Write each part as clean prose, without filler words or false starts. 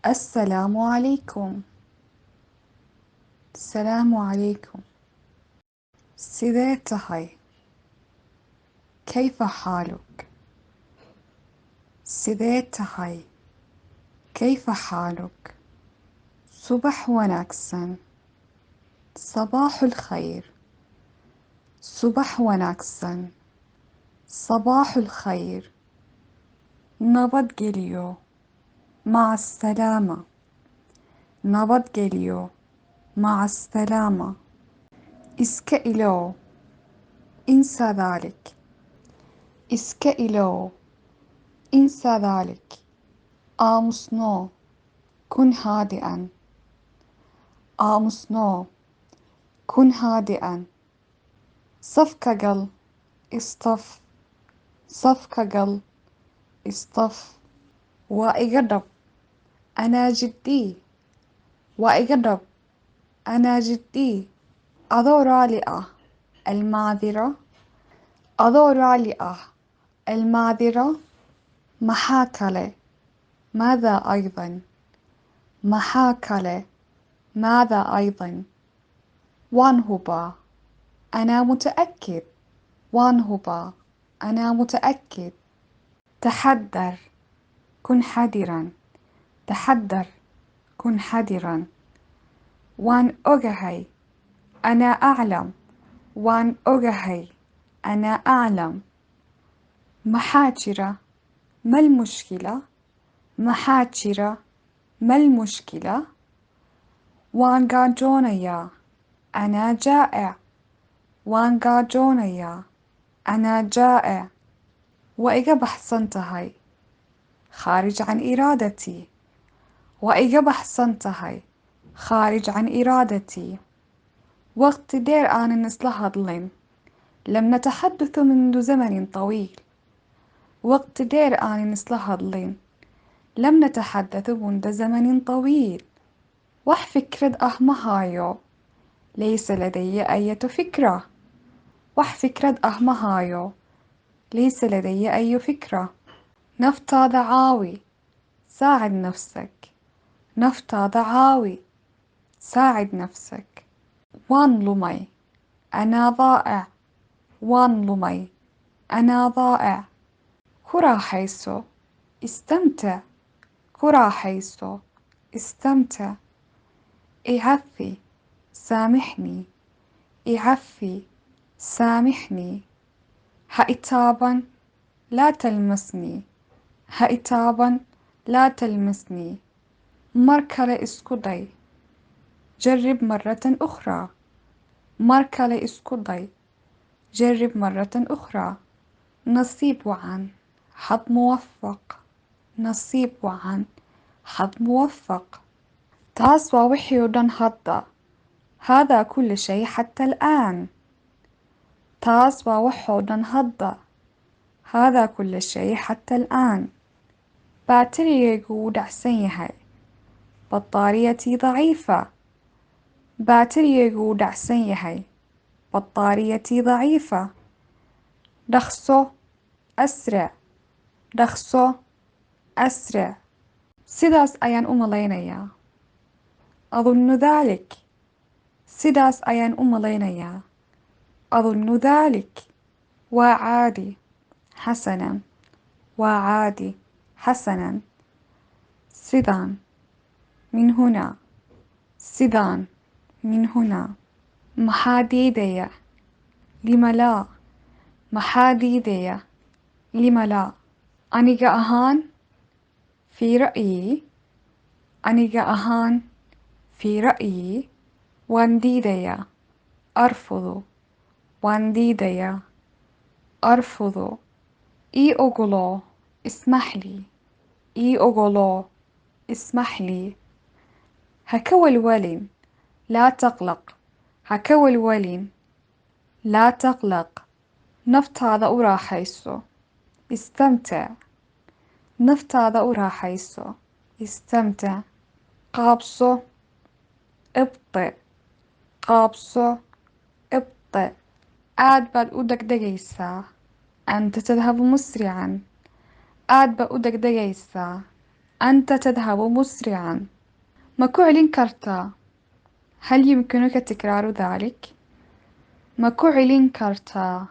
السلام عليكم. السلام عليكم. Sidee tahay? كيف حالك؟ Sidee tahay? كيف حالك؟ Subax wanaagsan. صباح الخير. Subax wanaagsan. صباح الخير. Nabadgelyo. مع السلامة. Nabadgelyo. مع السلامة. Iska ilow. انسى ذلك. Iska ilow. انسى ذلك. Aamusnow. كن هادئا. Aamusnow. كن هادئا. Safka gal. اصطف. Safka gal. اصطف. Waa iga dhab. أنا جدي. Waa iga dhab. أنا جدي. Adoo raali ah. المعذرة. Adoo raali ah. المعذرة. Maxaa kale? ماذا أيضا؟ Maxaa kale? ماذا أيضا؟ Waan hubaa. أنا متأكد. Waan hubaa. أنا متأكد. Taxaddar. كن حذرا. Taxaddar. كن حذرا. Waan ogahay. أنا أعلم. Waan ogahay. أنا أعلم. Maxaa jira? ما المشكلة؟ Maxaa jira? ما المشكلة؟ Waan gaajoonayaa. أنا جائع. Waan gaajoonayaa. أنا جائع. Waa iga baxsan tahay. خارج عن إرادتي. Waa iga baxsan tahay. خارج عن إرادتي. Waqti dheer aanan isla hadlin. لم نتحدث منذ زمن طويل. Waqti dheer aanan isla hadlin. لم نتحدث منذ زمن طويل. Wax fikrad ah ma hayo. ليس لدي أي فكرة. Wax fikrad ah ma hayo. ليس لدي أي فكرة. Naftaada caawi. ساعد نفسك. Naftaada caawi. ساعد نفسك. Waan lumay. أنا ضائع. Waan lumay. أنا ضائع. Ku raaxayso. استمتع. Ku raaxayso. استمتع. I cafi. سامحني. I cafi. سامحني. Ha i taaban. لا تلمسني. Ha i taaban. لا تلمسني. Mar kale isku day. جرب مرة أخرى. Mar kale isku day. جرب مرة أخرى. Nasiib wacan. حظ موفق. Nasiib wacan. حظ موفق. Taas waa wixii oo dhan hadda. هذا كل شيء حتى الآن. Taas waa wax oo dhan hadda. هذا كل شيء حتى الآن. Baatarigaygu wuu dhacsan yahay. بطاريتي ضعيفة. Baatarigaygu wuu dhacsan yahay. بطاريتي ضعيفة. Dhaqso. أسرع. Dhaqso. أسرع. Sidaas ayaan u malaynayaa. أظن ذلك. Sidaas ayaan u malaynayaa. أظن ذلك. Waa caadi. حسنا. Waa caadi. حسنا. Sidan. من هنا. Sidan. من هنا. Maxaa diidaya? لم لا؟ Maxaa diidaya? لم لا؟ Aniga ahaan. في رأيي. Aniga ahaan. في رأيي. Waan diidayaa. أرفض. Waan diidayaa. أرفض. Ii ogolow. اسمح لي. Ii ogolow. اسمح لي. Ha ka walwalin. لا تقلق. Ha ka walwalin. لا تقلق. Naftaada u raaxayso. استمتع. Naftaada u raaxayso. استمتع. Gaabso. ابطئ. Gaabso. ابطئ. Aad baad u degdegaysaa. أنت تذهب مسرعا. Aad baad u degdegaysaa. أنت تذهب مسرعا. Ma ku celin kartaa? هل يمكنك تكرار ذلك؟ Ma ku celin kartaa?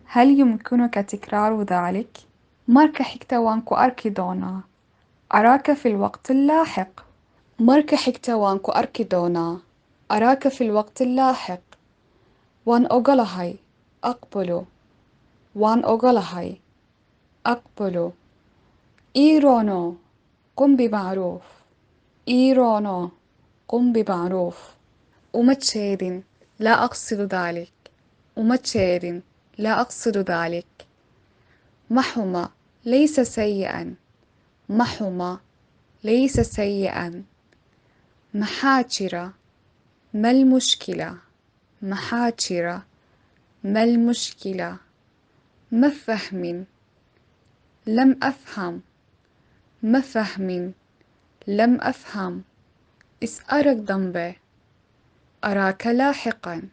هل يمكنك تكرار ذلك؟ Marka xigta waan ku arki doonaa. أراك في الوقت اللاحق. Marka xigta waan ku arki doonaa. أراك في الوقت اللاحق. Waan ogolahay. أقبل. Waan ogolahay. أقبل. Ii roonow. قم بمعروف. Ii roonow. قم بمعروف. Uma jeedin. لا أقصد ذلك. Uma jeedin. لا أقصد ذلك. Ma xuma. ليس سيئا. Ma xuma. ليس سيئا. Maxaa jira? ما المشكلة؟ Maxaa jira? ما المشكلة؟ Ma fahmin. لم أفهم. Ma fahmin. لم أفهم. Is arag dambe. أراك لاحقا.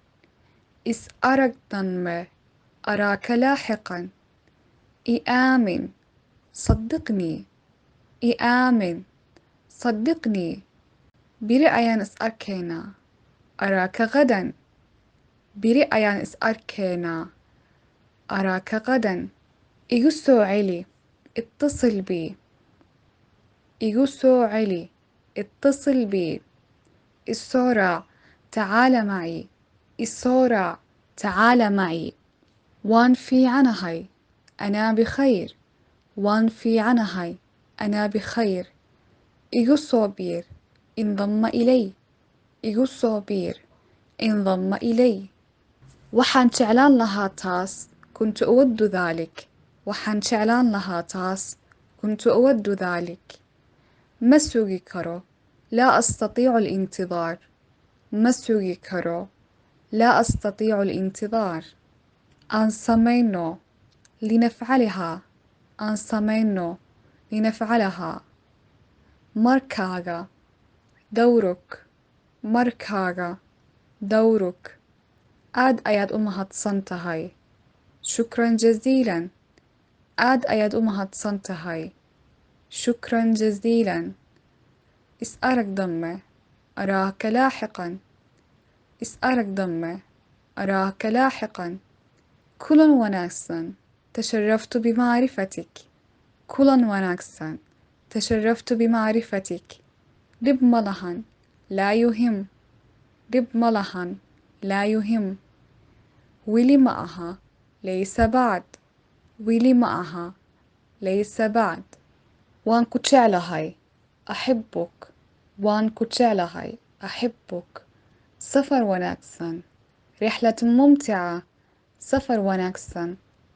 Is arag dambe. أراك لاحقا. I aamin. صدقني. I aamin. صدقني. Beri ayaan is arkaynaa. أراك غدا. Beri ayaan is arkaynaa. أراك غدا. Igu soo celi. اتصل بي. Igu soo celi. اتصل بي. I soo raac. تعال معي. I soo raac. تعال معي. Waan fiicanahay. أنا بخير. Waan fiicanahay. أنا بخير. Igu soo biir. انضم إلي. Igu soo biir. انضم إلي. Waxaan jeclaan lahaa taas. كنت أود ذلك. Waxaan jeclaan lahaa taas. كنت أود ذلك. Ma sugi karo. لا أستطيع الانتظار. Ma sugi karo. لا أستطيع الانتظار. Aan samayno. لنفعلها. Aan samayno. لنفعلها. Markaaga. دورك. Markaaga. دورك. Aad ayaad u mahadsan tahay. شكرا جزيلا. Aad ayaad u mahadsan tahay. شكرا جزيلا. Is arag dambe. أراك لاحقا. Is arag dambe. أراك لاحقا. Kulan wanaagsan. تشرفت بمعرفتك. Kulan wanaagsan. تشرفت بمعرفتك. Dhib ma lahan. لا يهم. Dhib ma lahan. لا يهم. Weli ma aha. ليس بعد. Weli ma aha. ليس بعد. Waan ku jeclahay. أحبك. Waan ku jeclahay. أحبك. Safar wanaagsan. رحلة ممتعة. Safar wanaagsan.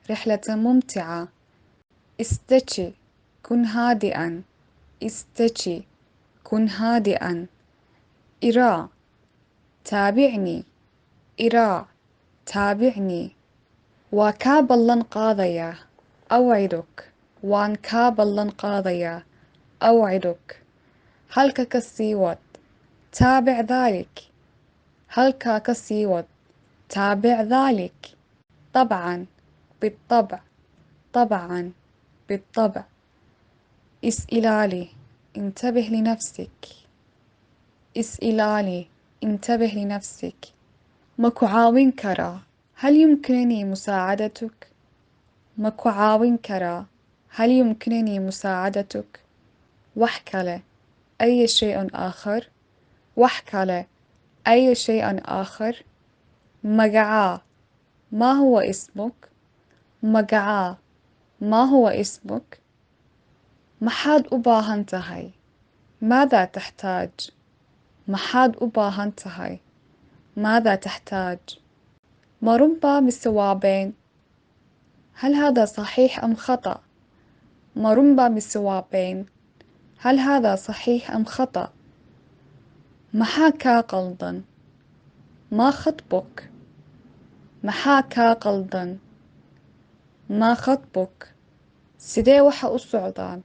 رحلة ممتعة. Is deji. كن هادئا. Is deji. كن هادئا. I raac. تابعني. I raac. تابعني. Waa kaa ballan qaadayaa. أوعدك. Waan kaa ballan qaadayaa. أوعدك. Halka ka sii wad. تابع ذلك. Halkaa ka sii wad. تابع ذلك. طبعا. بالطبع. طبعا. بالطبع. Is ilaali. انتبه لنفسك. Is ilaali. انتبه لنفسك. Ma ku caawin karaa? هل يمكنني مساعدتك؟ Ma ku caawin karaa? هل يمكنني مساعدتك؟ Wax kale. أي شيء آخر؟ Wax kale. أي شيء آخر؟ Magacaa. ما هو اسمك؟ Magacaa. ما هو اسمك؟ Maxaad u baahan tahay? ماذا تحتاج؟ Maxaad u baahan tahay? ماذا تحتاج؟ Ma runbaa mise waa been? هل هذا صحيح أم خطأ؟ Ma runbaa mise waa been? هل هذا صحيح أم خطأ؟ Maxaa kaa qaldan? ما خطبك؟ Maxaa kaa qaldan? ما خطبك؟ Sidee waxa u socdaan?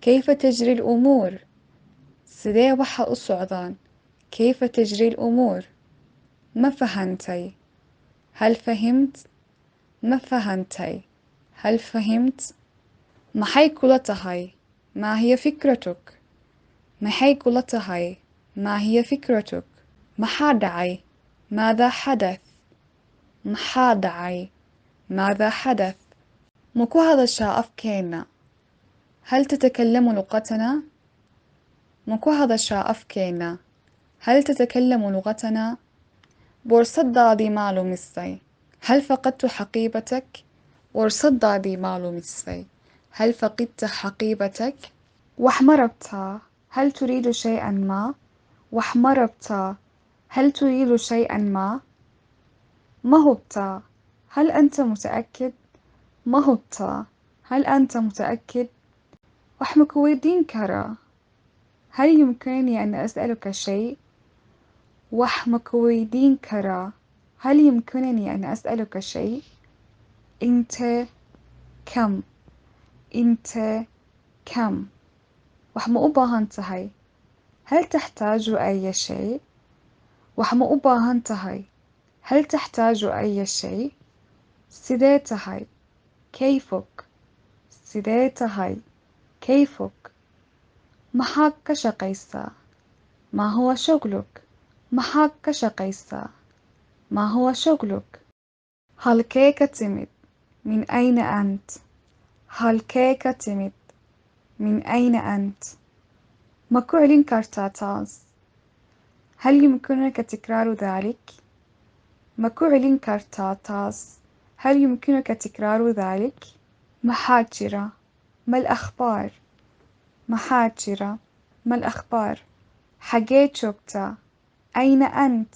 كيف تجري الأمور؟ Sidee waxa u socdaan? كيف تجري الأمور؟ Ma fahantay? هل فهمت؟ Ma fahantay? هل فهمت؟ Maxay kula tahay? ما هي فكرتك؟ Maxay kula tahay? ما هي فكرتك؟ Maxaa dhacay? ماذا حدث؟ Maxaa dhacay? ماذا حدث؟ Ma ku hadashaa afkeena? هل تتكلم لغتنا؟ Ma ku hadashaa afkeena? هل تتكلم لغتنا؟ Boorsadaadii ma lumisay? هل فقدت حقيبتك؟ Boorsadaadii ma lumisay? هل فقدت حقيبتك؟ Wax ma rabtaa? هل تريد شيئا ما؟ Wax ma rabtaa? هل تريد شيئا ما؟ Ma hubtaa? هل أنت متأكد؟ Ma hubtaa? هل أنت متأكد؟ Wax ma ku weydiin karaa? هل يمكنني أن أسألك شيء؟ Wax ma ku weydiin karaa? هل يمكنني أن أسألك شيء؟ Intee كم؟ Intee كم؟ Wax ma u baahan tahay? هل تحتاج أي شيء؟ Wax ma u baahan tahay? هل تحتاج أي شيء؟ Sidee tahay? كيفك؟ Sidee tahay? كيفك؟ Maxaad ka shaqaysaa? ما هو شغلك؟ Maxaad ka shaqaysaa? ما هو شغلك؟ Halkee ka timid? من أين أنت؟ Halkee ka timid? من أين أنت؟ Ma ku celin kartaa taas? هل يمكنك تكرار ذلك؟ Ma ku celin kartaa taas? هل يمكنك تكرار ذلك؟ Maxaa jira? ما الأخبار؟ Maxaa jira? ما الأخبار؟ Xagee joogtaa? أين أنت؟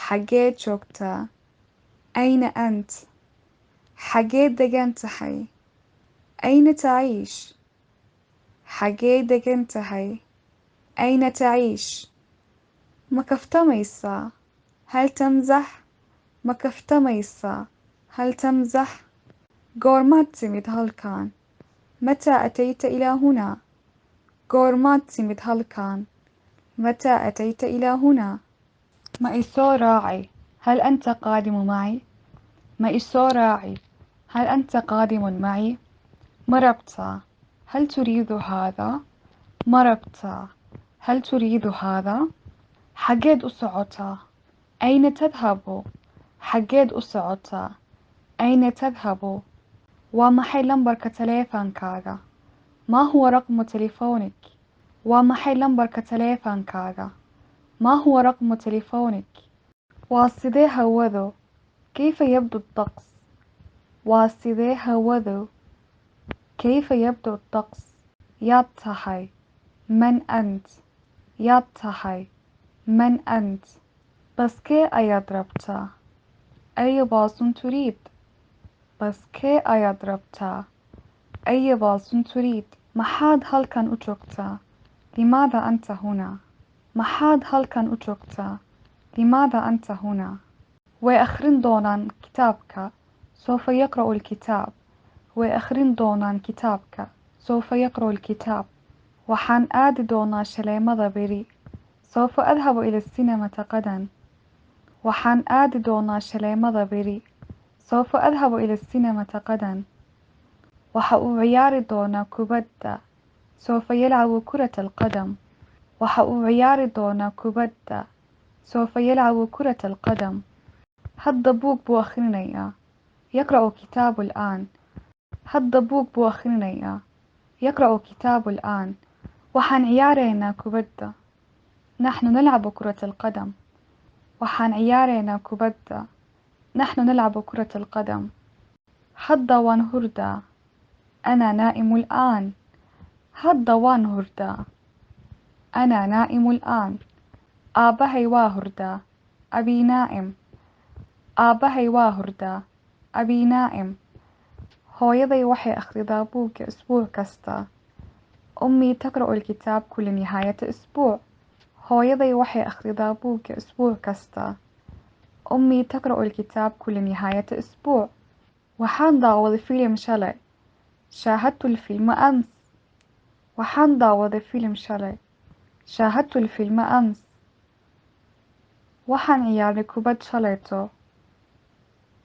Xagee joogtaa? أين أنت؟ Xagee degan tahay? أين تعيش؟ Xagee degan tahay? أين تعيش؟ Ma kaftamaysaa? هل تمزح؟ Ma kaftamaysaa? هل تمزح؟ Goormaad timid halkan? متى أتيت إلى هنا؟ Goormaad timid halkan? متى أتيت إلى هنا؟ Ma i soo raaci? هل أنت قادم معي؟ Ma i soo raaci? هل أنت قادم معي؟ Ma rabtaa? هل تريد هذا؟ Ma rabtaa? هل تريد هذا؟ Xageed u socotaa? أين تذهب؟ Xageed u socotaa? أين تذهب؟ Waa maxay lambarka taleefankaaga? ما هو رقم تليفونك؟ Waa maxay lambarka taleefankaaga? ما هو رقم تليفونك؟ Waa sidee hawadu? كيف يبدو الطقس؟ Waa sidee hawadu? كيف يبدو الطقس؟ Yaad tahay? من أنت؟ Yaad tahay? من أنت؟ Baskee ayaad rabtaa? أي باص تريد؟ Baskee ayaad rabtaa? أي باص تريد؟ Maxaad halkan u joogtaa? لماذا أنت هنا؟ Maxaad halkan u joogtaa? لماذا أنت هنا؟ Way akhrin doonaan kitaabka. سوف يقرأ الكتاب. Way akhrin doonaan kitaabka. سوف يقرأ الكتاب. Waxaan aadi doonaa shaleemada beri. سوف أذهب إلى السينما غدا. Waxaan aadi doonaa shaleemada beri. سوف أذهب إلى السينما غدا. Waxa uu ciyaari doonaa kubadda. سوف يلعب كرة القدم. Waxa uu ciyaari doonaa kubadda. سوف يلعب كرة القدم. Hadda buug buu akhrinayaa. يقرأ كتاب الآن. Hadda buug buu akhrinayaa. يقرأ كتاب الآن. Waxaan ciyaaraynaa kubadda. نحن نلعب كرة القدم. Waxaan ciyaaraynaa kubadda. نحن نلعب كرة القدم. Hadda waan hurdaa. أنا نائم الآن. Hadda waan hurdaa. أنا نائم الآن. Aabbahay waa hurdaa. أبي نائم. Aabbahay waa hurdaa. أبي نائم. Hooyaday waxay akhridaa buugga isbuuc kasta. أمي تقرأ الكتاب كل نهاية أسبوع. Hooyaday waxay akhridaa buugga isbuuc kasta. أمي تقرأ الكتاب كل نهاية أسبوع. Waxaan daawaday filim shalay. شاهدت الفيلم أمس. Waxaan daawaday filim shalay. شاهدت الفيلم أمس. Waxaan ciyaarnay kubad shalayto.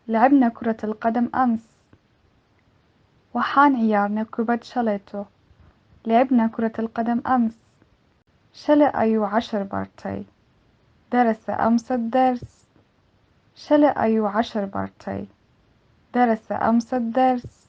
لعبنا كرة القدم أمس. Waxaan ciyaarnay kubad shalayto. لعبنا كرة القدم أمس. Shalay ayuu cashar bartay. درس أمس الدرس. Shalay ayuu cashar bartay. درس أمس الدرس.